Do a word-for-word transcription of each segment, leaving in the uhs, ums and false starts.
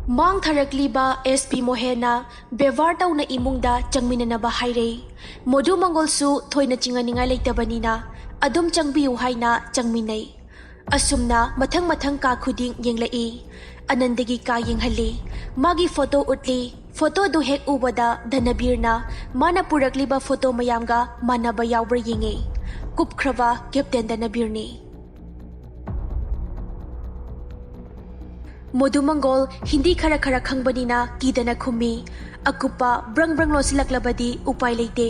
ꯃꯥꯡ ꯊꯥꯔꯛꯂꯤꯕ S P ꯃꯣꯍꯦꯟꯅ ꯕꯦꯕꯥꯔ ꯇꯧꯅ ꯏꯃꯨꯡꯗ ꯆꯪꯃꯤꯟꯅꯅꯕ ꯍꯥꯏꯔꯦ꯫ ꯃꯣꯗꯨ ꯃꯪꯒꯣꯜꯁꯨ ꯊꯣꯏꯅ ꯆꯤꯡꯅꯅꯤꯡꯉꯥꯏ ꯂꯩꯇꯕꯅꯤꯅ ꯑꯗꯨꯝ ꯆꯪꯕꯤꯌꯨ ꯍꯥꯏꯅ ꯆꯪꯃꯤꯟꯅꯩ꯫ ꯑꯁꯨꯝꯅ ꯃꯊꯪ ꯃꯊꯪ ꯀꯥ ꯈꯨꯗꯤꯡ ꯌꯦꯡꯂꯛꯏ꯫ ꯑꯅꯟꯗꯒꯤ ꯀꯥ ꯌꯦꯡꯍꯜꯂꯤ꯫ ꯃꯥꯒꯤ ꯐꯣꯇꯣ ꯎꯠꯂꯤ꯫ ꯐꯣꯇꯣꯗꯨ ꯍꯦꯛ ꯎꯕꯗ ꯙꯅꯕꯤꯔꯅ ꯃꯥꯅ ꯄꯨꯔꯛꯂꯤꯕ ꯐꯣꯇꯣ ꯃꯌꯥꯝꯒ ꯃꯥꯟꯅꯕ ꯌꯥꯎꯕ꯭ꯔꯥ ꯌꯦꯡꯉꯤ꯫ ꯀꯨꯞꯈ꯭ꯔꯕ ꯀꯦꯞꯇꯦꯟ ꯙꯅꯕꯤꯔꯅꯤ꯫ ꯃꯣꯗꯨ ꯃꯪꯒꯣꯜ ꯍꯤꯟꯗꯤ ꯈꯔ ꯈꯔ ꯈꯪꯕꯅꯤꯅ ꯀꯤꯗꯅ ꯈꯨꯝꯃꯤ꯫ ꯑꯀꯨꯞꯄ ꯕ꯭ꯔꯪ ꯕ꯭ꯔꯪ ꯂꯣꯟꯁꯤꯜꯂꯛꯂꯕꯗꯤ ꯎꯄꯥꯏ ꯂꯩꯇꯦ꯫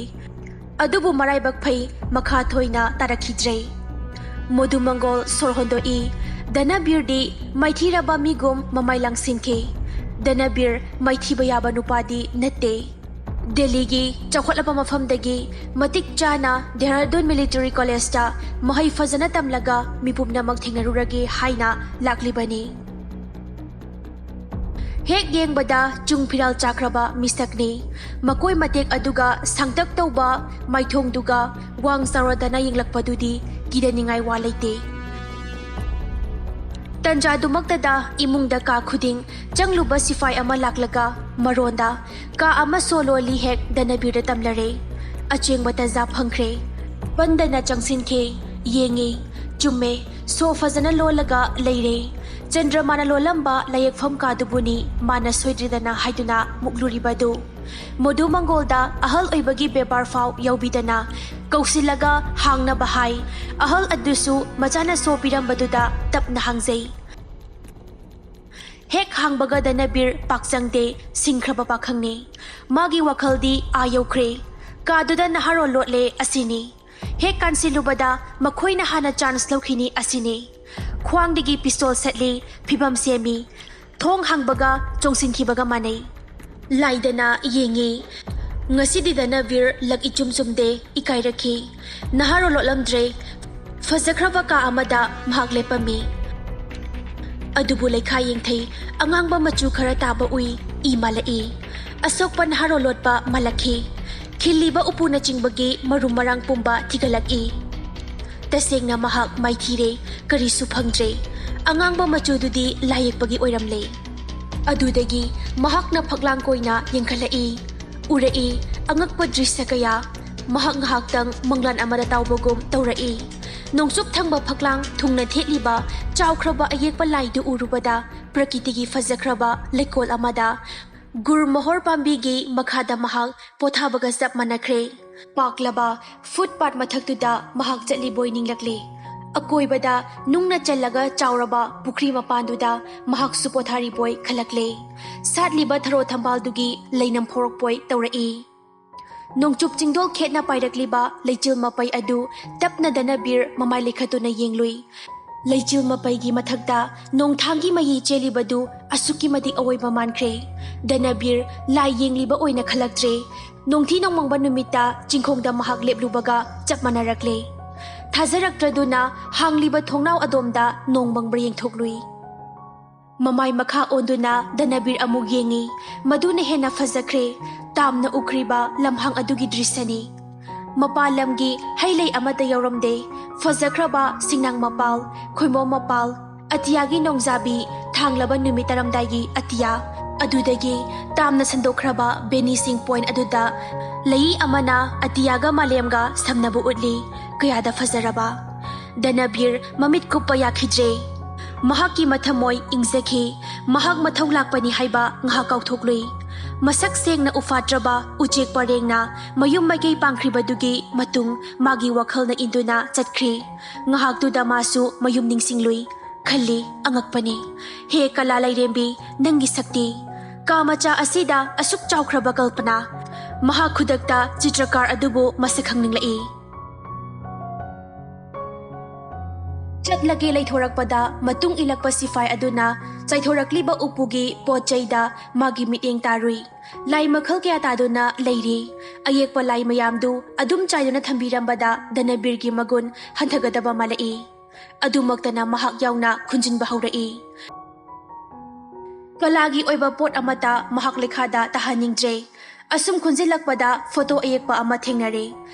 ꯑꯗꯨꯕꯨ ꯃꯔꯥꯏꯕꯛ ꯐꯩ, ꯃꯈꯥ ꯊꯣꯏꯅ ꯇꯥꯔꯛꯈꯤꯗ꯭ꯔꯦ꯫ ꯃꯣꯗꯨ ꯃꯪꯒꯣꯜ ꯁꯣꯔ ꯍꯣꯟꯗꯣꯛꯏ꯫ ꯙꯅꯕꯤꯔꯗꯤ ꯃꯥꯏꯊꯤꯔꯕ ꯃꯤꯒꯨꯝ ꯃꯃꯥꯏ ꯂꯥꯡꯁꯤꯟꯈꯤ꯫ ꯙꯅꯕꯤꯔ ꯃꯥꯏꯊꯤꯕ ꯌꯥꯕ ꯅꯨꯄꯥꯗꯤ ꯅꯠꯇꯦ꯫ ꯗꯦꯜꯂꯤꯒꯤ ꯆꯥꯎꯈꯠꯂꯕ ꯃꯐꯝꯗꯒꯤ ꯃꯇꯤꯛ ꯆꯥꯅ ꯗꯦꯍꯔꯥꯗꯨꯟ ꯃꯤꯂꯤꯇꯔꯤ ꯀꯣꯂꯦꯖꯇ ꯃꯍꯩ ꯐꯖꯅ ꯇꯝꯂꯒ ꯃꯤ ꯄꯨꯝꯅꯃꯛ ꯊꯦꯡꯅꯔꯨꯔꯒꯦ ꯍꯥꯏꯅ ꯂꯥꯛꯂꯤꯕꯅꯤ꯫ ꯍꯦꯛ ꯌꯦꯡꯕꯗ ꯆꯨꯡ ꯐꯤꯔꯥꯜ ꯆꯥꯈ꯭ꯔꯕ ꯃꯤꯁꯛꯅꯤ꯫ ꯃꯀꯣꯏ ꯃꯇꯦꯛ ꯑꯗꯨꯒ ꯁꯥꯡꯇꯛ ꯇꯧꯕ ꯃꯥꯏꯊꯣꯡꯗꯨꯒ ꯋꯥꯡ ꯆꯥꯎꯔꯗꯅ ꯌꯦꯡꯂꯛꯄꯗꯨꯗꯤ ꯀꯤꯗꯅꯤꯡꯉꯥꯏ ꯋꯥ ꯂꯩꯇꯦ꯫ ꯇꯟꯖꯥꯗꯨꯃꯛꯇꯗ ꯏꯃꯨꯡꯗ ꯀꯥ ꯈꯨꯗꯤꯡ ꯆꯪꯂꯨꯕ ꯁꯤꯐꯥꯏ ꯑꯃ ꯂꯥꯛꯂꯒ ꯃꯔꯣꯟꯗ ꯀꯥ ꯑꯃ ꯁꯣ ꯂꯣꯜꯂꯤ ꯍꯦꯛ ꯙꯅꯕꯤꯔꯗ ꯇꯝꯂꯔꯦ꯫ ꯑꯆꯦꯡꯕ ꯇꯟꯖꯥ ꯐꯪꯈ꯭ꯔꯦ꯫ ꯄꯟꯗꯅ ꯆꯪꯁꯤꯟꯈꯤ꯫ ꯌꯦꯡꯉꯤ꯫ ꯆꯨꯝꯃꯦ꯫ ꯁꯣ ꯐꯖꯅ ꯂꯣꯜꯂꯒ ꯂꯩꯔꯦ꯫ ꯆꯟꯗ꯭ꯔꯃꯥꯅ ꯂꯣꯜꯂꯝꯕ ꯂꯥꯏꯌꯦꯛꯐꯝ ꯀꯥꯗꯨꯕꯨꯅꯤ ꯃꯥꯅ ꯁꯣꯏꯗ꯭ꯔꯤꯗꯅ ꯍꯥꯏꯗꯨꯅ ꯃꯨꯛꯂꯨꯔꯤꯕꯗꯨ꯫ ꯃꯣꯗꯨ ꯃꯪꯒꯣꯜꯗ ꯑꯍꯜ ꯑꯣꯏꯕꯒꯤ ꯕꯦꯕꯥꯔ ꯐꯥꯎ ꯌꯥꯎꯕꯤꯗꯅ ꯀꯧꯁꯤꯜꯂꯒ ꯍꯥꯡꯅꯕ ꯍꯥꯏ꯫ ꯑꯍꯜ ꯑꯗꯨꯁꯨ ꯃꯆꯥꯅ ꯁꯣ ꯄꯤꯔꯝꯕꯗꯨꯗ ꯇꯞꯅ ꯍꯥꯡꯖꯩ꯫ ꯍꯦꯛ ꯍꯥꯡꯕꯒ ꯙꯅꯕꯤꯔ ꯄꯥꯛ ꯆꯪꯗꯦ, ꯁꯤꯡꯈ꯭ꯔꯕ ꯄꯥꯈꯪꯅꯤ꯫ ꯃꯥꯒꯤ ꯋꯥꯈꯜꯗꯤ ꯑꯥ ꯌꯧꯈ꯭ꯔꯦ꯫ ꯀꯥꯗꯨꯗ ꯅꯍꯥꯔꯣꯜ ꯂꯣꯠꯂꯦ ꯑꯁꯤꯅꯤ꯫ ꯍꯦꯛ ꯀꯥꯟꯁꯤꯜꯂꯨꯕꯗ ꯃꯈꯣꯏꯅ ꯍꯥꯟꯅ ꯆꯥꯟꯁ ꯂꯧꯈꯤꯅꯤ ꯑꯁꯤꯅꯤ꯫ ꯈ꯭ꯋꯥꯡꯗꯒꯤ ꯄꯤꯁꯇꯣꯜ ꯁꯠꯂꯤ, ꯐꯤꯕꯝ ꯁꯦꯝꯃꯤ꯫ ꯊꯣꯡ ꯍꯥꯡꯕꯒ ꯆꯣꯡꯁꯤꯟꯈꯤꯕꯒ ꯃꯥꯟꯅꯩ꯫ ꯂꯥꯏꯗꯅ ꯌꯦꯡꯉꯤ꯫ ꯉꯁꯤꯗꯤ ꯙꯅꯕꯤꯔ ꯂꯛ ꯏꯆꯨꯝ ꯆꯨꯝꯗꯦ, ꯏꯀꯥꯏꯔꯛꯈꯤ꯫ ꯅꯍꯥꯔꯣꯜ ꯂꯣꯠꯂꯝꯗ꯭ꯔꯦ꯫ ꯐꯖꯈ꯭ꯔꯕ ꯀꯥ ꯑꯃꯗ ꯃꯍꯥꯛ ꯂꯦꯞꯄꯝꯃꯤ꯫ ꯑꯗꯨꯕꯨ ꯂꯩꯈꯥ ꯌꯦꯡꯊꯩ, ꯑꯉꯥꯡꯕ ꯃꯆꯨ ꯈꯔ ꯇꯥꯕ ꯎꯏ, ꯏ ꯃꯥꯜꯂꯛꯏ꯫ ꯑꯁꯣꯛꯄ ꯅꯍꯥꯔꯣꯜ ꯂꯣꯠꯄ ꯃꯥꯜꯂꯛꯈꯤ꯫ ꯈꯤꯜꯂꯤꯕ ꯎꯄꯨꯅꯆꯤꯡꯕꯒꯤ ꯃꯔꯨꯝ ꯃꯔꯥꯡ ꯄꯨꯝꯕ ꯊꯤꯒꯠꯂꯛꯏ꯫ ꯇꯁꯦꯡꯅ ꯃꯍꯥꯛ ꯃꯥꯏꯊꯤꯔꯦ, ꯀꯔꯤꯁꯨ ꯐꯪꯗ꯭ꯔꯦ꯫ ꯑꯉꯥꯡꯕ ꯃꯆꯨꯗꯨꯗꯤ ꯂꯥꯏꯌꯦꯛꯄꯒꯤ ꯑꯣꯏꯔꯝꯂꯦ꯫ ꯑꯗꯨꯗꯒꯤ ꯃꯍꯥꯛꯅ ꯐꯛꯂꯥꯡ ꯀꯣꯏꯅ ꯌꯦꯡꯈꯠꯂꯛꯏ꯫ ꯎꯔꯛꯏ, ꯑꯉꯛꯄ ꯗ꯭ꯔꯤꯁ꯭ꯌ ꯀꯌꯥ꯫ ꯃꯍꯥꯛ ꯉꯥꯏꯍꯥꯛꯇꯪ ꯃꯪꯂꯥꯟ ꯑꯃꯗ ꯇꯥꯎꯕꯒꯨꯝ ꯇꯧꯔꯛꯏ꯫ ꯅꯣꯡꯆꯨꯞ ꯊꯪꯕ ꯐꯛꯂꯥꯡ ꯊꯨꯡꯅ ꯊꯦꯠꯂꯤꯕ ꯆꯥꯎꯈ꯭ꯔꯕ ꯑꯌꯦꯛꯄ ꯂꯥꯏꯗꯨ ꯎꯔꯨꯕꯗ ꯄ꯭ꯔꯀꯤꯇꯤꯒꯤ ꯐꯖꯈ꯭ꯔꯕ ꯂꯩꯀꯣꯜ ꯑꯃꯗ ꯒꯨꯔ ꯃꯣꯍꯣꯔ ꯄꯥꯝꯕꯤꯒꯤ ꯃꯈꯥꯗ ꯃꯍꯥꯛ ꯄꯣꯊꯥꯕꯒ ꯆꯞ ꯃꯥꯟꯅꯈ꯭ꯔꯦ꯫ ꯄꯥꯛꯂꯕ ꯐꯨꯠꯄꯥꯠ ꯃꯊꯛꯇꯨꯗ ꯃꯍꯥꯛ ꯆꯠꯂꯤꯕꯣꯏ ꯅꯤꯡꯂꯛꯂꯦ꯫ ꯑꯀꯣꯏꯕꯗ ꯅꯨꯡꯅ ꯆꯜꯂꯒ ꯆꯥꯎꯔꯕ ꯄꯨꯈ꯭ꯔꯤ ꯃꯄꯥꯟꯗꯨꯗ ꯃꯍꯥꯛꯁꯨ ꯄꯣꯊꯥꯔꯤꯕꯣꯏ ꯈꯜꯂꯛꯂꯦ꯫ ꯁꯥꯠꯂꯤꯕ ꯊꯔꯣ ꯊꯝꯕꯥꯜꯗꯨꯒꯤ ꯂꯩꯅꯝ ꯐꯣꯔꯛꯄꯣꯏ ꯇꯧꯔꯛꯏ꯫ ꯅꯣꯡꯆꯨꯞ ꯆꯤꯡꯗꯣꯜ ꯈꯦꯠꯅ ꯄꯥꯏꯔꯛꯂꯤꯕ ꯂꯩꯆꯤꯜ ꯃꯄꯩ ꯑꯗꯨ ꯇꯞꯅ ꯗꯅꯕꯤꯔ ꯃꯃꯥꯏ ꯂꯩꯈꯠꯇꯨꯅ ꯌꯦꯡꯂꯨꯏ꯫ ꯂꯩꯆꯤꯜ ꯃꯄꯩꯒꯤ ꯃꯊꯛꯇ ꯅꯣꯡꯊꯥꯡꯒꯤ ꯃꯌꯤ ꯆꯦꯜꯂꯤꯕꯗꯨ ꯑꯁꯨꯛꯀꯤ ꯃꯇꯤꯛ ꯑꯑꯣꯏꯕ ꯃꯥꯟꯈ꯭ꯔꯦ꯫ ꯗꯅꯕꯤꯔ ꯂꯥꯏ ꯌꯦꯡꯂꯤꯕ ꯑꯣꯏꯅ ꯈꯜꯂꯛꯇ꯭ꯔꯦ꯫ ꯅꯣꯡꯊꯤ ꯅꯣꯡꯃꯪꯕ ꯅꯨꯃꯤꯠꯇ ꯆꯤꯡꯈꯣꯡꯗ ꯃꯍꯥꯛ ꯂꯦꯞꯂꯨꯕꯒ ꯆꯞ ꯃꯥꯟꯅꯔꯛꯂꯦ꯫ ꯊꯥꯖꯔꯛꯇ꯭ꯔꯗꯨꯅ ꯍꯥꯡꯂꯤꯕ ꯊꯣꯡꯅꯥꯎ ꯑꯗꯣꯝꯗ ꯅꯣꯡ ꯃꯪꯕ꯭ꯔꯥ ꯌꯦꯡꯊꯣꯛꯂꯨꯏ꯫ ꯃꯃꯥꯏ ꯃꯈꯥ ꯑꯣꯟꯗꯨꯅ ꯗꯅꯕꯤꯔ ꯑꯃꯨꯛ ꯌꯦꯡꯉꯤ꯫ ꯃꯗꯨꯅ ꯍꯦꯟꯅ ꯐꯖꯈ꯭ꯔꯦ꯫ ꯇꯥꯝꯅ ꯎꯈ꯭ꯔꯤꯕ ꯂꯝꯍꯥꯡ ꯑꯗꯨꯒꯤ ꯗ꯭ꯔꯤꯁ꯭ꯌꯅꯤ꯫ ꯃꯄꯥꯟ ꯂꯝꯒꯤ ꯍꯩ ꯂꯩ ꯑꯃꯠꯇ ꯌꯥꯎꯔꯝꯗꯦ꯫ ꯐꯖꯈ꯭ꯔꯕ ꯁꯤꯡꯅꯥꯡ ꯃꯄꯥꯜ, ꯈꯣꯏꯃꯣ ꯃꯄꯥꯜ, ꯑꯇꯤꯌꯥꯒꯤ ꯅꯣꯡꯖꯥꯕꯤ, ꯊꯥꯡꯂꯕ ꯅꯨꯃꯤꯠ ꯇꯥꯔꯝꯗꯥꯏꯒꯤ ꯑꯇꯤꯌꯥ꯫ ꯑꯗꯨꯗꯒꯤ ꯇꯥꯝꯅ ꯁꯟꯗꯣꯛꯈ꯭ꯔꯕ ꯚꯦꯅꯤꯁꯤꯡ ꯄꯣꯏꯟꯠ ꯑꯗꯨꯗ ꯂꯩꯏ ꯑꯃꯅ ꯑꯇꯤꯌꯥꯒ ꯃꯥꯂꯦꯝꯒ ꯁꯝꯅꯕ ꯎꯠꯂꯤ꯫ ꯀꯌꯥꯗ ꯐꯖꯔꯕ! ꯗꯅꯕꯤꯔ ꯃꯃꯤꯠ ꯀꯨꯞꯄ ꯌꯥꯈꯤꯗ꯭ꯔꯦ꯫ ꯃꯍꯥꯛꯀꯤ ꯃꯊꯃꯣꯏ ꯏꯪꯖꯈꯤ꯫ ꯃꯍꯥꯛ ꯃꯊꯧ ꯂꯥꯛꯄꯅꯤ ꯍꯥꯏꯕ ꯉꯥꯏꯍꯥꯛ ꯀꯥꯎꯊꯣꯛꯂꯨꯏ꯫ ꯃꯁꯛ ꯁꯦꯡꯅ ꯎꯐꯥꯠꯇ꯭ꯔꯕ ꯎꯆꯦꯛ ꯄꯔꯦꯡꯅ ꯃꯌꯨꯝ ꯃꯥꯏꯀꯩ ꯄꯥꯡꯈ꯭ꯔꯤꯕꯗꯨꯒꯤ ꯃꯇꯨꯡ ꯃꯥꯒꯤ ꯋꯥꯈꯜꯅ ꯏꯟꯗꯨꯅ ꯆꯠꯈ꯭ꯔꯤ꯫ ꯉꯥꯏꯍꯥꯛꯇꯨꯗ ꯃꯥꯁꯨ ꯃꯌꯨꯝ ꯅꯤꯡꯁꯤꯡꯂꯨꯏ꯫ ꯈꯜꯂꯤ, ꯑꯉꯛꯄꯅꯤ꯫ ꯍꯦ ꯀꯂꯥ ꯂꯥꯏꯔꯦꯝꯕꯤ, ꯅꯪꯒꯤ ꯁꯛꯇꯤ! ꯀꯥ ꯃꯆꯥ ꯑꯁꯤꯗ ꯑꯁꯨꯛ ꯆꯥꯎꯈ꯭ꯔꯕ ꯀꯜꯄꯅꯥ! ꯃꯍꯥꯛ ꯈꯨꯗꯛꯇ ꯆꯤꯇ꯭ꯔꯀꯥꯔ ꯑꯗꯨꯕꯨ ꯃꯁꯛ ꯈꯪꯅꯤꯡꯂꯛꯏ꯫ ꯆꯠꯂꯒꯦ ꯂꯩꯊꯣꯔꯛꯄꯗ ꯃꯇꯨꯡ ꯏꯜꯂꯛꯄ ꯁꯤꯐꯥꯏ ꯑꯗꯨꯅ ꯆꯥꯏꯊꯣꯔꯛꯂꯤꯕ ꯎꯄꯨꯒꯤ ꯄꯣꯠ ꯆꯩꯗ ꯃꯥꯒꯤ ꯃꯤꯠꯌꯦꯡ ꯇꯥꯔꯨꯏ꯫ ꯂꯥꯏ ꯃꯈꯜ ꯀꯌꯥ ꯇꯥꯗꯨꯅ ꯂꯩꯔꯤ꯫ ꯑꯌꯦꯛꯄ ꯂꯥꯏ ꯃꯌꯥꯝꯗꯨ ꯑꯗꯨꯝ ꯆꯥꯏꯗꯨꯅ ꯊꯝꯕꯤꯔꯝꯕꯗ ꯗꯅꯕꯤꯔꯒꯤ ꯃꯒꯨꯟ ꯍꯟꯊꯒꯗꯕ ꯃꯥꯜꯂꯛꯏ꯫ ꯑꯗꯨꯃꯛꯇꯅ ꯃꯍꯥꯛ ꯌꯥꯎꯅ ꯈꯨꯟꯖꯤꯟꯕ ꯍꯧꯔꯛꯏ꯫ ꯀꯂꯥꯒꯤ ꯑꯣꯏꯕ ꯄꯣꯠ ꯑꯃꯠꯇ ꯃꯍꯥꯛ ꯂꯩꯈꯥꯗ ꯇꯥꯍꯟꯅꯤꯡꯗ꯭ꯔꯦ꯫ ꯑꯁꯨꯝ ꯈꯨꯟꯖꯤꯜꯂꯛꯄꯗ ꯐꯣꯇꯣ ꯑꯌꯦꯛꯄ ꯑꯃ ꯊꯦꯡꯅꯔꯦ꯫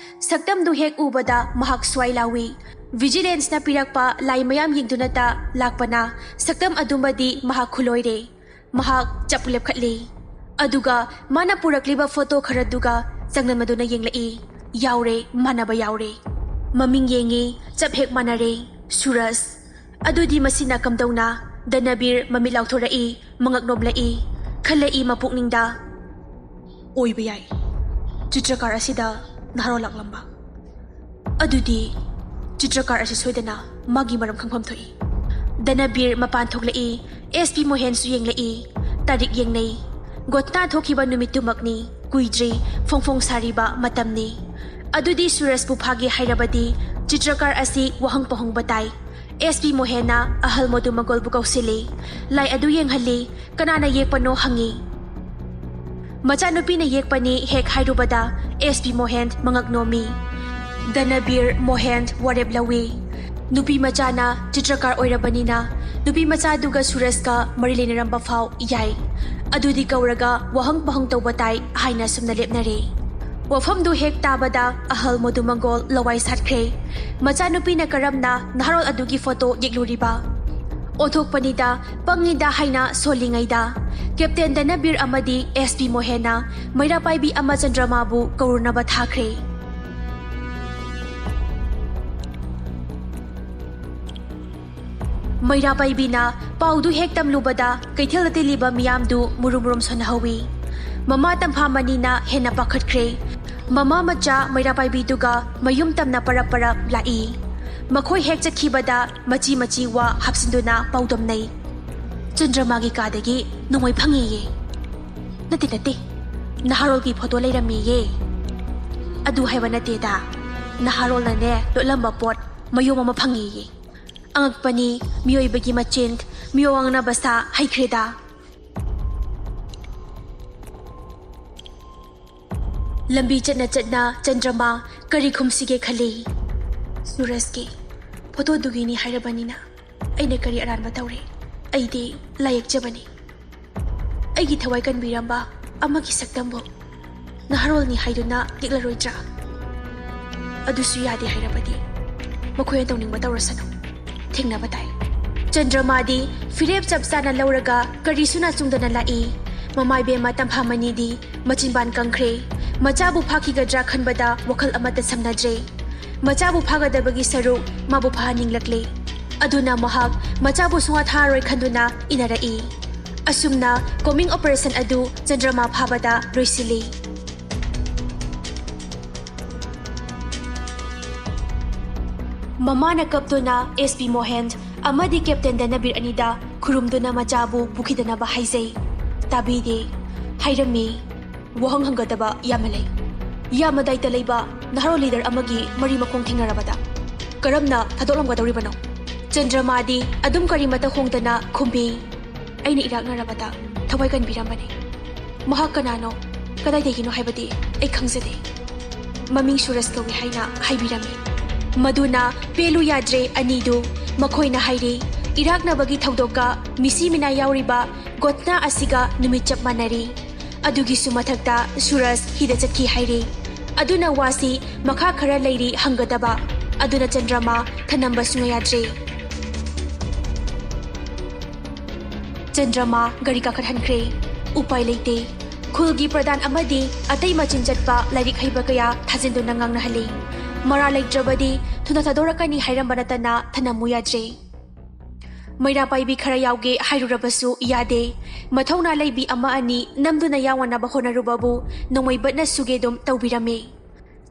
ꯁꯛꯇꯝꯗꯨ ꯍꯦꯛ ꯎꯕꯗ ꯃꯍꯥꯛ ꯁ꯭ꯋꯥꯏ ꯂꯥꯎꯏ꯫ ꯚꯤꯖꯤꯂꯦꯟꯁꯅ ꯄꯤꯔꯛꯄ ꯂꯥꯏ ꯃꯌꯥꯝ ꯌꯦꯡꯗꯨꯅꯇ ꯂꯥꯛꯄꯅ ꯁꯛꯇꯝ ꯑꯗꯨꯃꯗꯤ ꯃꯍꯥꯛ ꯈꯨꯂꯣꯏꯔꯦ꯫ ꯃꯍꯥꯛ ꯆꯞ ꯂꯦꯞꯈꯠꯂꯤ꯫ ꯑꯗꯨꯒ ꯃꯥꯅ ꯄꯨꯔꯛꯂꯤꯕ ꯐꯣꯇꯣ ꯈꯔꯗꯨꯒ ꯆꯥꯡꯗꯝꯅꯗꯨꯅ ꯌꯦꯡꯂꯛꯏ꯫ ꯌꯥꯎꯔꯦ, ꯃꯥꯟꯅꯕ ꯌꯥꯎꯔꯦ꯫ ꯃꯃꯤꯡ ꯌꯦꯡꯉꯤ, ꯆꯞ ꯍꯦꯛ ꯃꯥꯟꯅꯔꯦ꯫ ꯁꯨꯔꯖ꯫ ꯑꯗꯨꯗꯤ ꯃꯁꯤꯅ ꯀꯝꯗꯧꯅ? ꯗꯅꯕꯤꯔ ꯃꯃꯤꯠ ꯂꯥꯎꯊꯣꯔꯛꯏ, ꯃꯉꯛ ꯅꯣꯝꯂꯛꯏ꯫ ꯈꯜꯂꯛꯏ ꯃꯄꯨꯛꯅꯤꯡꯗ, "ꯑꯣꯏꯕ ꯌꯥꯏ꯫ ꯆꯤꯇ꯭ꯔꯀꯥꯔ ꯑꯁꯤꯗ ꯅꯍꯥꯔꯣꯜ ꯂꯥꯛꯂꯝꯕ꯫ ꯑꯗꯨꯗꯤ ꯆꯤꯇ꯭ꯔꯀꯥꯔ ꯑꯁꯤ ꯁꯣꯏꯗꯅ ꯃꯥꯒꯤ ꯃꯔꯝ ꯈꯪꯐꯝ ꯊꯣꯛꯏ꯫" ꯗꯅꯕꯤꯔ ꯃꯄꯥꯟ ꯊꯣꯛꯂꯛꯏ꯫ S P ꯃꯣꯍꯦꯟꯁꯨ ꯌꯦꯡꯂꯛꯏ꯫ ꯇꯥꯔꯤꯛ ꯌꯦꯡꯅꯩ꯫ ꯒꯣꯊꯅꯥ ꯊꯣꯛꯈꯤꯕ ꯅꯨꯃꯤꯠꯇꯨꯃꯛꯅꯤ꯫ ꯀꯨꯏꯗ꯭ꯔꯤ, ꯐꯣꯡ ꯐꯣꯡ ꯁꯥꯔꯤꯕ ꯃꯇꯝꯅꯤ꯫ ꯑꯗꯨꯗꯤ ꯁꯨꯔꯖꯄꯨ ꯐꯥꯒꯦ ꯍꯥꯏꯔꯕꯗꯤ ꯆꯤꯇ꯭ꯔꯀꯥꯔ ꯑꯁꯤ ꯋꯥꯍꯪ ꯄꯥꯎꯍꯪꯕ ꯇꯥꯏ꯫ ꯑꯦꯁ ꯄꯤ ꯃꯣꯍꯦꯟꯅ ꯑꯍꯜ ꯃꯣꯗꯨꯃꯒꯣꯜꯕꯨ ꯀꯧꯁꯤꯜꯂꯤ꯫ ꯂꯥꯏ ꯑꯗꯨ ꯌꯦꯡꯍꯜꯂꯤ꯫ "ꯀꯅꯥꯅ ꯌꯦꯛꯄꯅꯣ?" ꯍꯪꯉꯤ꯫ "ꯃꯆꯥꯅꯨꯄꯤꯅ ꯌꯦꯛꯄꯅꯤ" ꯍꯦꯛ ꯍꯥꯏꯔꯨꯕꯗ ꯑꯦꯁ ꯄꯤ ꯃꯣꯍꯦꯟ ꯃꯉꯛ ꯅꯣꯝꯃꯤ꯫ ꯗꯅꯕꯤꯔ ꯃꯣꯍꯦꯟ ꯋꯥꯔꯦꯞ ꯂꯧꯏ꯫ ꯅꯨꯄꯤ ꯃꯆꯥꯅ ꯆꯤꯇ꯭ꯔꯀꯥꯔ ꯑꯣꯏꯔꯕꯅꯤꯅ ꯅꯨꯄꯤ ꯃꯆꯥꯗꯨꯒ ꯁꯨꯔꯖꯀ ꯃꯔꯤ ꯂꯩꯅꯔꯝꯕ ꯐꯥꯎ ꯌꯥꯏ꯫ ꯑꯗꯨꯗꯤ ꯀꯧꯔꯒ ꯋꯥꯍꯪ ꯄꯥꯎꯍꯪ ꯇꯧꯕ ꯇꯥꯏ ꯍꯥꯏꯅ ꯁꯨꯝꯅ ꯂꯦꯞꯅꯔꯦ꯫ ꯋꯥꯐꯝꯗꯨ ꯍꯦꯛ ꯇꯥꯕꯗ ꯑꯍꯜ ꯃꯣꯗꯨꯃꯒꯣꯜ ꯂꯋꯥꯏ ꯁꯥꯠꯈ꯭ꯔꯦ꯫ ꯃꯆꯥꯅꯨꯄꯤꯅ ꯀꯔꯝꯅ ꯅꯍꯥꯔꯣꯜ ꯑꯗꯨꯒꯤ ꯐꯣꯇꯣ ꯌꯦꯛꯂꯨꯔꯤꯕ? ꯑꯣꯟꯊꯣꯛꯄꯅꯤꯗ, ꯄꯪꯉꯤꯗ ꯍꯥꯏꯅ ꯁꯣꯜꯂꯤꯉꯩꯗ ꯀꯦꯞꯇꯦꯟ ꯗꯅꯕꯤꯔ ꯑꯃꯗꯤ ꯑꯦꯁ ꯄꯤ ꯃꯣꯍꯦꯟꯅ ꯃꯩꯔꯥ ꯄꯥꯏꯕꯤ ꯑꯃ ꯆꯟꯗ꯭ꯔꯃꯥꯕꯨ ꯀꯧꯔꯨꯅꯕ ꯊꯥꯈ꯭ꯔꯦ꯫ ꯃꯩꯔꯥ ꯄꯥꯏꯕꯤꯅ ꯄꯥꯎꯗꯨ ꯍꯦꯛ ꯇꯝꯂꯨꯕꯗ ꯀꯩꯊꯦꯜꯗ ꯇꯤꯜꯂꯤꯕ ꯃꯤꯌꯥꯝꯗꯨ ꯃꯨꯔꯨꯝ ꯃꯨꯔꯨꯝ ꯁꯣꯟꯅꯍꯧꯏ꯫ ꯃꯃꯥ ꯇꯝꯐꯥꯃꯅꯤꯅ ꯍꯦꯟꯅ ꯄꯥꯈꯠꯈ꯭ꯔꯦ꯫ ꯃꯃꯥ ꯃꯆꯥ ꯃꯩꯔꯥ ꯄꯥꯏꯕꯤꯗꯨꯒ ꯃꯌꯨꯝ ꯇꯝꯅ ꯄꯔꯞ ꯄꯔꯞ ꯂꯥꯛꯏ꯫ ꯃꯈꯣꯏ ꯍꯦꯛ ꯆꯠꯈꯤꯕꯗ ꯃꯆꯤ ꯃꯆꯤ ꯋꯥ ꯍꯥꯞꯆꯤꯟꯗꯨꯅ ꯄꯥꯎꯗꯝꯅꯩ꯫ "ꯆꯟꯗ꯭ꯔꯃꯥꯒꯤ ꯀꯥꯗꯒꯤ ꯅꯣꯡꯃꯩ ꯐꯪꯉꯦꯌꯦ꯫" "ꯅꯠꯇꯦ, ꯅꯠꯇꯦ, ꯅꯍꯥꯔꯣꯜꯒꯤ ꯐꯣꯇꯣ ꯂꯩꯔꯝꯃꯦꯌꯦ꯫" "ꯑꯗꯨ ꯍꯥꯏꯕ ꯅꯠꯇꯦꯗ, ꯅꯍꯥꯔꯣꯜꯅꯅꯦ ꯂꯣꯠꯂꯝꯕ ꯄꯣꯠ ꯃꯌꯣꯝ ꯑꯃ ꯐꯪꯉꯦꯌꯦ꯫" ꯑꯉꯛꯄꯅꯤ, ꯃꯤꯑꯣꯏꯕꯒꯤ ꯃꯆꯤꯟ, ꯃꯤꯋꯥ ꯉꯥꯡꯅꯕ ꯁꯥ ꯍꯩꯈ꯭ꯔꯦꯗ꯫ ꯂꯝꯕꯤ ꯆꯠꯅ ꯆꯠꯅ ꯆꯟꯗ꯭ꯔꯃꯥ ꯀꯔꯤ ꯈꯨꯝꯁꯤꯒꯦ ꯈꯜꯂꯤ꯫ ꯁꯨꯔꯖꯀꯤ ꯐꯣꯇꯣꯗꯨꯒꯤꯅꯤ ꯍꯥꯏꯔꯕꯅꯤꯅ ꯑꯩꯅ ꯀꯔꯤ ꯑꯔꯥꯟꯕ ꯇꯧꯔꯦ? ꯑꯩꯗꯤ ꯂꯥꯏꯌꯦꯛꯆꯕꯅꯤ꯫ ꯑꯩꯒꯤ ꯊꯋꯥꯏ ꯀꯟꯕꯤꯔꯝꯕ ꯑꯃꯒꯤ ꯁꯛꯇꯝꯕꯨ ꯅꯍꯥꯔꯣꯜꯅꯤ ꯍꯥꯏꯗꯨꯅ ꯌꯦꯛꯂꯔꯣꯏꯗ꯭ꯔꯥ? ꯑꯗꯨꯁꯨ ꯌꯥꯗꯦ ꯍꯥꯏꯔꯕꯗꯤ ꯃꯈꯣꯏꯅ ꯇꯧꯅꯤꯡꯕ ꯇꯧꯔꯁꯅꯨ꯫ ꯊꯦꯡꯅꯕ ꯇꯥꯏ꯫ ꯆꯟꯗ꯭ꯔꯃꯥꯗꯤ ꯐꯤꯔꯦꯞ ꯆꯞ ꯆꯥꯅ ꯂꯧꯔꯒ ꯀꯔꯤꯁꯨ ꯅꯥꯆꯨꯡꯗꯅ ꯂꯥꯛꯏ꯫ ꯃꯃꯥꯏꯕꯦꯝꯃ ꯇꯝꯐꯥꯃꯅꯤꯗꯤ ꯃꯆꯤꯟꯕꯥꯟ ꯀꯪꯈ꯭ꯔꯦ꯫ ꯃꯆꯥꯕꯨ ꯐꯥꯈꯤꯒꯗ꯭ꯔꯥ ꯈꯟꯕꯗ ꯋꯥꯈꯜ ꯑꯃꯠꯇ ꯁꯝꯅꯗ꯭ꯔꯦ꯫ ꯃꯆꯥꯕꯨ ꯐꯥꯒꯗꯕꯒꯤ ꯁꯔꯨꯛ ꯃꯥꯕꯨ ꯐꯥꯍꯟꯅꯤꯡꯂꯛꯂꯦ꯫ ꯑꯗꯨꯅ ꯃꯍꯥꯛ ꯃꯆꯥꯕꯨ ꯁꯨꯡꯐꯥ ꯊꯥꯔꯣꯏ ꯈꯟꯗꯨꯅ ꯏꯟꯅꯔꯛꯏ꯫ ꯑꯁꯨꯝꯅ ꯀꯣꯃꯤꯡ ꯑꯣꯄꯔꯦꯁꯟ ꯑꯗꯨ ꯆꯟꯗ꯭ꯔꯃꯥ ꯐꯥꯕꯗ ꯂꯣꯏꯁꯤꯜꯂꯤ꯫ ꯃꯃꯥꯅ ꯀꯞꯇꯨꯅ ꯑꯦꯁ ꯄꯤ ꯃꯣꯍꯦꯟ ꯑꯃꯗꯤ ꯀꯦꯞꯇꯦꯟ ꯗꯅꯕꯤꯔ ꯑꯅꯤꯗ ꯈꯨꯔꯨꯝꯗꯨꯅ ꯃꯆꯥꯕꯨ ꯄꯨꯈꯤꯗꯅꯕ ꯍꯥꯏꯖꯩ꯫ ꯇꯥꯕꯤꯗꯦ꯫ ꯍꯥꯏꯔꯝꯃꯤ꯫ ꯋꯥꯍꯪ ꯍꯪꯒꯗꯕ ꯌꯥꯝꯅ ꯂꯩ꯫ ꯌꯥꯝꯅ ꯗꯥꯏꯇ ꯂꯩꯕ ꯅꯍꯥꯔꯣꯜ ꯂꯤꯗꯔ ꯑꯃꯒꯤ ꯃꯔꯤ ꯃꯈꯣꯡ ꯊꯦꯡꯅꯔꯕꯗ ꯀꯔꯝꯅ ꯊꯥꯗꯣꯛꯂꯝꯒꯗꯧꯔꯤꯕꯅꯣ? ꯆꯟꯗ꯭ꯔꯃꯥꯗꯤ ꯑꯗꯨꯝ ꯀꯔꯤꯃꯇ ꯍꯣꯡꯗꯅ ꯈꯨꯝꯃꯤ꯫ ꯑꯩꯅ ꯏꯔꯥꯛꯅꯔꯕꯗ ꯊꯋꯥꯏ ꯀꯟꯕꯤꯔꯝꯕꯅꯤ꯫ ꯃꯍꯥꯛ ꯀꯅꯥꯅꯣ, ꯀꯗꯥꯏꯗꯒꯤꯅꯣ ꯍꯥꯏꯕꯗꯤ ꯑꯩ ꯈꯪꯖꯗꯦ꯫ ꯃꯃꯤꯡ ꯁꯨꯔꯖ ꯀꯧꯏ ꯍꯥꯏꯅ ꯍꯥꯏꯕꯤꯔꯝꯃꯤ꯫ ꯃꯗꯨꯅ ꯄꯦꯜꯂꯨ ꯌꯥꯗ꯭ꯔꯦ ꯑꯅꯤꯗꯨ꯫ ꯃꯈꯣꯏꯅ ꯍꯥꯏꯔꯤ, ꯏꯔꯥꯛꯅꯕꯒꯤ ꯊꯧꯗꯣꯛꯀ ꯃꯤꯁꯤ ꯃꯤꯅꯥ ꯌꯥꯎꯔꯤꯕ ꯒꯣꯊꯅꯥ ꯑꯁꯤꯒ ꯅꯨꯃꯤꯠ ꯆꯞ ꯃꯥꯟꯅꯔꯤ꯫ ꯑꯗꯨꯒꯤꯁꯨ ꯃꯊꯛꯇ ꯁꯨꯔꯖ ꯍꯤꯗ ꯆꯠꯈꯤ ꯍꯥꯏꯔꯤ꯫ ꯑꯗꯨꯅ ꯋꯥꯁꯤ ꯃꯈꯥ ꯈꯔ ꯂꯩꯔꯤ ꯍꯪꯒꯗꯕ꯫ ꯑꯗꯨꯅ ꯆꯟꯗ꯭ꯔꯃꯥ ꯊꯅꯝꯕ ꯁꯨꯡꯌꯥ ꯌꯥꯗ꯭ꯔꯦ꯫ ꯆꯟꯗ꯭ꯔꯃꯥ ꯒꯥꯔꯤ ꯀꯥꯈꯠꯍꯟꯈ꯭ꯔꯦ꯫ ꯎꯄꯥꯏ ꯂꯩꯇꯦ꯫ ꯈꯨꯜꯒꯤ ꯄ꯭ꯔꯙꯥꯟ ꯑꯃꯗꯤ ꯑꯇꯩ ꯃꯆꯤꯟ ꯆꯠꯄ ꯂꯥꯏꯔꯤꯛ ꯍꯩꯕ ꯀꯌꯥ ꯊꯥꯖꯤꯟꯗꯨꯅ ꯉꯥꯡꯅꯍꯜꯂꯤ꯫ ꯃꯔꯥꯜ ꯂꯩꯇ꯭ꯔꯕꯗꯤ ꯊꯨꯅ ꯊꯥꯗꯣꯔꯛꯀꯅꯤ ꯍꯥꯏꯔꯝꯕ ꯅꯠꯇꯅ ꯊꯅꯝꯃꯨ ꯌꯥꯗ꯭ꯔꯦ꯫ ꯃꯩꯔꯥ ꯄꯥꯏꯕꯤ ꯈꯔ ꯌꯥꯎꯒꯦ ꯍꯥꯏꯔꯨꯔꯕꯁꯨ ꯌꯥꯗꯦ꯫ ꯃꯊꯧꯅꯥ ꯂꯩꯕꯤ ꯑꯃ ꯑꯅꯤ ꯅꯝꯗꯨꯅ ꯌꯥꯎꯅꯅꯕ ꯍꯣꯠꯅꯔꯨꯕꯕꯨ ꯅꯣꯡꯃꯩ ꯕꯠꯅ ꯁꯨꯒꯦ ꯑꯗꯨꯝ ꯇꯧꯕꯤꯔꯝꯃꯤ꯫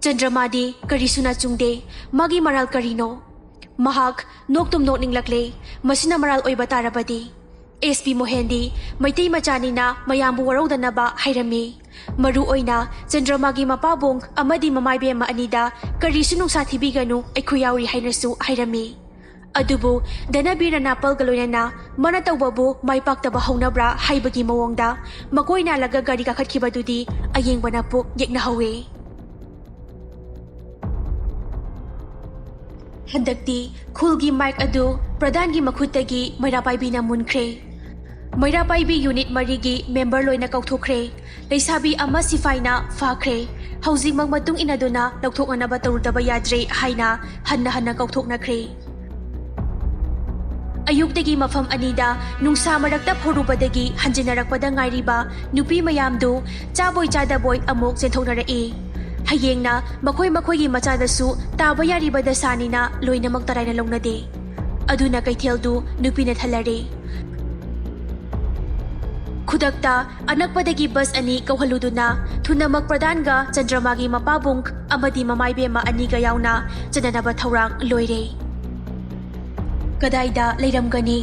ꯆꯟꯗ꯭ꯔꯃꯥꯗꯤ ꯀꯔꯤꯁꯨ ꯅꯥꯆꯨꯡꯗꯦ꯫ ꯃꯥꯒꯤ ꯃꯔꯥꯜ ꯀꯔꯤꯅꯣ? ꯃꯍꯥꯛ ꯅꯣꯛꯇꯨꯝ ꯅꯣꯛꯅꯤꯡꯂꯛꯂꯦ꯫ ꯃꯁꯤꯅ ꯃꯔꯥꯜ ꯑꯣꯏꯕ ꯇꯥꯔꯕꯗꯤ? ꯑꯦꯁ ꯄꯤ ꯃꯣꯍꯦꯟꯗꯤ ꯃꯩꯇꯩ ꯃꯆꯥꯅꯤꯅ ꯃꯌꯥꯝꯕꯨ ꯋꯥꯔꯧꯗꯅꯕ ꯍꯥꯏꯔꯝꯃꯤ꯫ ꯃꯔꯨ ꯑꯣꯏꯅ ꯆꯟꯗ꯭ꯔꯃꯥꯒꯤ ꯃꯄꯥꯕꯨꯡ ꯑꯃꯗꯤ ꯃꯃꯥꯏꯕꯦꯝꯃ ꯑꯅꯤꯗ ꯀꯔꯤꯁꯨ ꯅꯨꯡꯁꯥ ꯊꯤꯕꯤꯒꯅꯨ, ꯑꯩꯈꯣꯏ ꯌꯥꯎꯔꯤ ꯍꯥꯏꯅꯁꯨ ꯍꯥꯏꯔꯝꯃꯤ꯫ ꯑꯗꯨꯕꯨ ꯗꯅꯕꯤꯔꯅ ꯅꯥꯄꯜꯒ ꯂꯣꯏꯅꯅ ꯃꯥꯅ ꯇꯧꯕꯕꯨ ꯃꯥꯏ ꯄꯥꯛꯇꯕ ꯍꯧꯅꯕ꯭ꯔꯥ ꯍꯥꯏꯕꯒꯤ ꯃꯑꯣꯡꯗ ꯃꯀꯣꯏ ꯅꯥꯜꯂꯒ ꯒꯥꯔꯤ ꯀꯥꯈꯠꯈꯤꯕꯗꯨꯗꯤ ꯑꯌꯦꯡꯕꯅ ꯄꯨꯛ ꯌꯦꯛꯅꯍꯧꯋꯤ꯫ ꯍꯟꯗꯛꯇꯤ ꯈꯨꯜꯒꯤ ꯃꯥꯏꯛ ꯑꯗꯨ ꯄ꯭ꯔꯙꯥꯟꯒꯤ ꯃꯈꯨꯠꯇꯒꯤ ꯃꯩꯔꯥ ꯄꯥꯏꯕꯤꯅ ꯃꯨꯟꯈ꯭ꯔꯦ꯫ ꯃꯩꯔꯥ ꯄꯥꯏꯕꯤ ꯌꯨꯅꯤꯠ ꯃꯔꯤꯒꯤ ꯃꯦꯝꯕꯔ ꯂꯣꯏꯅ ꯀꯧꯊꯣꯛꯈ꯭ꯔꯦ꯫ ꯂꯩꯁꯥꯕꯤ ꯑꯃ ꯁꯤꯐꯥꯏꯅ ꯐꯥꯈ꯭ꯔꯦ꯫ ꯍꯧꯖꯤꯛꯃꯛ ꯃꯇꯨꯡ ꯏꯟꯅꯗꯨꯅ ꯂꯧꯊꯣꯛꯅꯅꯕ ꯇꯧꯔꯨꯗꯕ ꯌꯥꯗ꯭ꯔꯦ ꯍꯥꯏꯅ ꯍꯟꯅ ꯍꯟꯅ ꯀꯧꯊꯣꯛꯅꯈ꯭ꯔꯦ꯫ ꯑꯌꯨꯛꯇꯒꯤ ꯃꯐꯝ ꯑꯅꯤꯗ ꯅꯨꯡꯁꯥ ꯃꯔꯛꯇ ꯐꯧꯔꯨꯕꯗꯒꯤ ꯍꯟꯖꯤꯟꯅꯔꯛꯄꯗ ꯉꯥꯏꯔꯤꯕ ꯅꯨꯄꯤ ꯃꯌꯥꯝꯗꯨ ꯆꯥꯕꯣꯏ ꯆꯥꯗꯕꯣꯏ ꯑꯃꯨꯛ ꯆꯦꯟꯊꯣꯛꯅꯔꯛꯏ꯫ ꯍꯌꯦꯡꯅ ꯃꯈꯣꯏ ꯃꯈꯣꯏꯒꯤ ꯃꯆꯥꯗꯁꯨ ꯇꯥꯕ ꯌꯥꯔꯤꯕ ꯗꯁꯥꯅꯤꯅ ꯂꯣꯏꯅꯃꯛ ꯇꯔꯥꯏꯅ ꯂꯧꯅꯗꯦ꯫ ꯑꯗꯨꯅ ꯀꯩꯊꯦꯜꯗꯨ ꯅꯨꯄꯤꯅ ꯊꯜꯂꯔꯦ꯫ ꯈꯨꯗꯛꯇ ꯑꯅꯛꯄꯗꯒꯤ ꯕꯁ ꯑꯅꯤ ꯀꯧꯍꯜꯂꯨꯗꯨꯅ ꯊꯨꯅꯃꯛ ꯄ꯭ꯔꯙꯥꯟꯒ ꯆꯟꯗ꯭ꯔꯃꯥꯒꯤ ꯃꯄꯥꯕꯨꯡ ꯑꯃꯗꯤ ꯃꯃꯥꯏꯕꯦꯝꯃ ꯑꯅꯤꯒ ꯌꯥꯎꯅ ꯆꯠꯅꯅꯕ ꯊꯧꯔꯥꯡ ꯂꯣꯏꯔꯦ꯫ ꯀꯗꯥꯏꯗ ꯂꯩꯔꯝꯒꯅꯤ?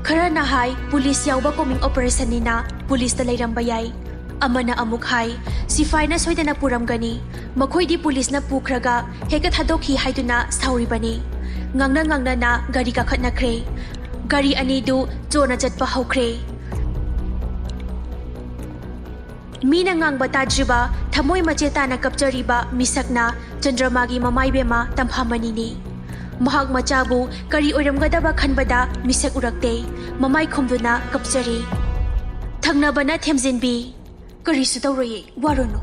ꯈꯔꯅ ꯍꯥꯏ ꯄꯨꯂꯤꯁ ꯌꯥꯎꯕ ꯀꯣꯃꯤꯡ ꯑꯣꯄꯔꯦꯁꯟꯅꯤꯅ ꯄꯨꯂꯤꯁꯇ ꯂꯩꯔꯝꯕ ꯌꯥꯏ꯫ ꯑꯃꯅ ꯑꯃꯨꯛ ꯍꯥꯏ ꯁꯤꯐꯥꯏꯅ ꯁꯣꯏꯗꯅ ꯄꯨꯔꯝꯒꯅꯤ, ꯃꯈꯣꯏꯗꯤ ꯄꯨꯂꯤꯁꯅ ꯄꯨꯈ꯭ꯔꯒ ꯍꯦꯛꯇ ꯊꯥꯗꯣꯛꯈꯤ ꯍꯥꯏꯗꯨꯅ ꯁꯥꯎꯔꯤꯕꯅꯤ꯫ ꯉꯥꯡꯅ ꯉꯥꯡꯅꯅ ꯒꯥꯔꯤ ꯀꯥꯈꯠꯅꯈ꯭ꯔꯦ꯫ ꯒꯥꯔꯤ ꯑꯅꯤꯗꯨ ꯆꯣꯅ ꯆꯠꯄ ꯍꯧꯈ꯭ꯔꯦ꯫ ꯃꯤꯅ ꯉꯥꯡꯕ ꯇꯥꯗ꯭ꯔꯤꯕ ꯊꯃꯣꯏ ꯃꯆꯦ ꯇꯥꯅ ꯀꯞꯆꯔꯤꯕ ꯃꯤꯁꯛꯅ ꯆꯟꯗ꯭ꯔꯃꯥꯒꯤ ꯃꯃꯥꯏꯕꯦꯝꯃ ꯇꯝꯐꯥꯃꯅꯤꯅꯤ꯫ ꯃꯍꯥꯛ ꯃꯆꯥꯕꯨ ꯀꯔꯤ ꯑꯣꯏꯔꯝꯒꯗꯕ ꯈꯟꯕꯗ ꯃꯤꯁꯛ ꯎꯔꯛꯇꯦ꯫ ꯃꯃꯥꯏ ꯈꯨꯝꯗꯨꯅ ꯀꯞꯆꯔꯤ꯫ ꯊꯪꯅꯕꯅ ꯊꯦꯝꯖꯤꯟꯕꯤ꯫ "ꯀꯔꯤꯁꯨ ꯇꯧꯔꯣꯏꯌꯦ, ꯋꯥꯔꯨꯅꯨ"꯫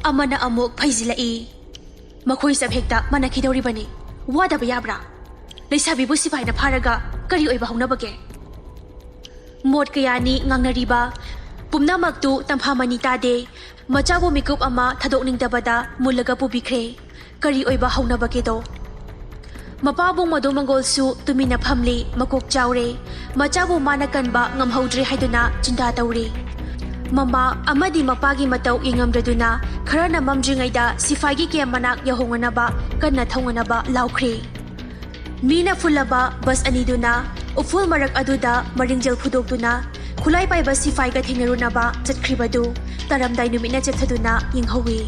ꯑꯃꯅ ꯑꯃꯨꯛ ꯐꯩꯖꯤꯜꯂꯛꯏ꯫ "ꯃꯈꯣꯏ ꯆꯞ ꯍꯦꯛꯇ ꯃꯥꯟꯅꯈꯤꯗꯧꯔꯤꯕꯅꯤ꯫ ꯋꯥꯗꯕ ꯌꯥꯕ꯭ꯔꯥ? ꯂꯩꯁꯥꯕꯤꯕꯨ ꯁꯤꯐꯥꯏꯅ ꯐꯥꯔꯒ ꯀꯔꯤ ꯑꯣꯏꯕ ꯍꯧꯅꯕꯒꯦ?" ꯃꯣꯠ ꯀꯌꯥꯅꯤ ꯉꯥꯡꯅꯔꯤꯕ ꯄꯨꯝꯅꯃꯛꯇꯨ ꯇꯝꯐꯥꯃꯅꯤ ꯇꯥꯗꯦ꯫ ꯃꯆꯥꯕꯨ ꯃꯤꯀꯨꯞ ꯑꯃ ꯊꯥꯗꯣꯛꯅꯤꯡꯗꯕꯗ ꯃꯨꯜꯂꯒ ꯄꯨꯕꯤꯈ꯭ꯔꯦ꯫ ꯀꯔꯤ ꯑꯣꯏꯕ ꯍꯧꯅꯕꯒꯦꯗꯣ? ꯃꯄꯥꯕꯨꯡ ꯃꯗꯣ ꯃꯪꯒꯣꯜꯁꯨ ꯇꯨꯃꯤꯟꯅ ꯐꯝꯂꯤ, ꯃꯀꯣꯛ ꯆꯥꯎꯔꯦ꯫ ꯃꯆꯥꯕꯨ ꯃꯥꯅ ꯀꯟꯕ ꯉꯝꯍꯧꯗ꯭ꯔꯦ ꯍꯥꯏꯗꯨꯅ ꯆꯤꯟꯇꯥ ꯇꯧꯔꯤ꯫ ꯃꯃꯥ ꯑꯃꯗꯤ ꯃꯄꯥꯒꯤ ꯃꯇꯧ ꯌꯦꯡꯉꯝꯗ꯭ꯔꯗꯨꯅ ꯈꯔꯅ ꯃꯝꯗ꯭ꯔꯤꯉꯩꯗ ꯁꯤꯐꯥꯏꯒꯤ ꯀꯦꯝ ꯃꯅꯥꯛ ꯌꯧꯍꯧꯅꯅꯕ ꯀꯟꯅ ꯊꯧꯅꯅꯕ ꯂꯥꯎꯈ꯭ꯔꯤ꯫ ꯃꯤꯅ ꯐꯨꯜꯂꯕ ꯕꯁ ꯑꯅꯤꯗꯨꯅ ꯎꯐꯨꯜ ꯃꯔꯛ ꯑꯗꯨꯗ ꯃꯔꯤꯡꯖꯦꯜ ꯐꯨꯗꯣꯛꯇꯨꯅ ꯈꯨꯠꯂꯥꯏ ꯄꯥꯏꯕ ꯁꯤꯐꯥꯏꯒ ꯊꯦꯡꯅꯔꯨꯅꯕ ꯆꯠꯈ꯭ꯔꯤꯕꯗꯨ ꯇꯥꯔꯝꯗꯥꯏ ꯅꯨꯃꯤꯠꯅ ꯆꯦꯞꯊꯗꯨꯅ ꯌꯦꯡꯍꯧꯏ꯫